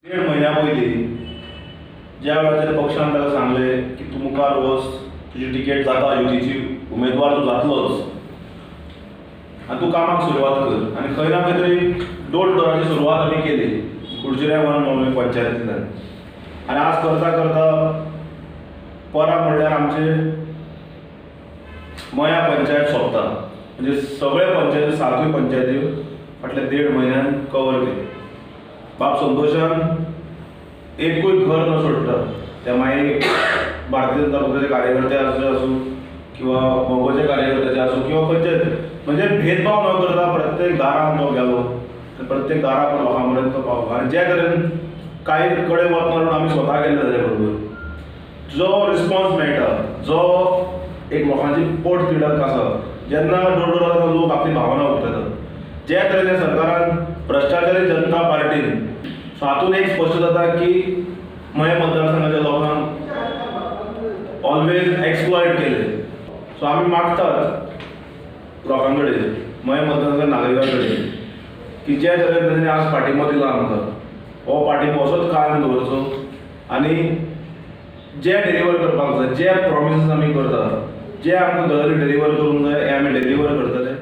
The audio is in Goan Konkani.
देड म्हयन्या पयलीं ज्या वेळाचेर पक्षान ताका सांगलें की तूं मुखार वच, तुजी टिकेट जाता, युतीची उमेदवार तूं जातलोच आनी तूं कामाक सुरवात कर. आनी खंय ना खंय तरी डोर टू डोराची सुरवात आमी केली कुडचड्या वन मम्मी पंचायतींतल्यान. आनी आज करता करता परां म्हणल्यार आमचे मया पंचायत सोंपता, म्हणजे सगळे पंचायती, सातूय पंचायती फाटल्या देड म्हयन्यान कवर केली. बाब संतोशान एकूय घर न सोडटा, ते मागीर भारतीय जनता पक्षाचे कार्यकर्ते आसूं किंवा मगोचे कार्यकर्त्याचे आसूं किंवा खंयचे, म्हणजे भेदभाव न करता प्रत्येक दारान तो गेलो, प्रत्येक दारा लोकां मेरेन तो पावलो. आनी जे तरेन कांय कडेन वतना म्हणून आमी स्वता गेल्ले ताजे बरोबर, जो रिस्पॉन्स मेळटा, जो एक लोकांची पोट तिडक आसा, जेन्ना डोर टू डोर लोक आपली भावना उक्तायतात, जे तरेन सरकारान भ्रश्टाचारी जनता पार्टीन, सो हातून एक स्पश्ट जाता की मयें मतदारसंघाच्या लोकांक ऑलवेज एक्सप्लॉयट केले. सो आमी मागतात लोकां कडेन, मयें मतदारसंघाच्या नागरिकां कडेन की जे तरेन तांणी आज पाठिंबो दिला आमकां, हो पाठिंबो असोच कायम दवरचो आनी जे डिलिव्हर करपाक जाय, जे प्रॉमिसीस आमी करतात, जे आमकां गजाली डिलिव्हर करूंक जाय, हे आमी डिलिव्हर करतले.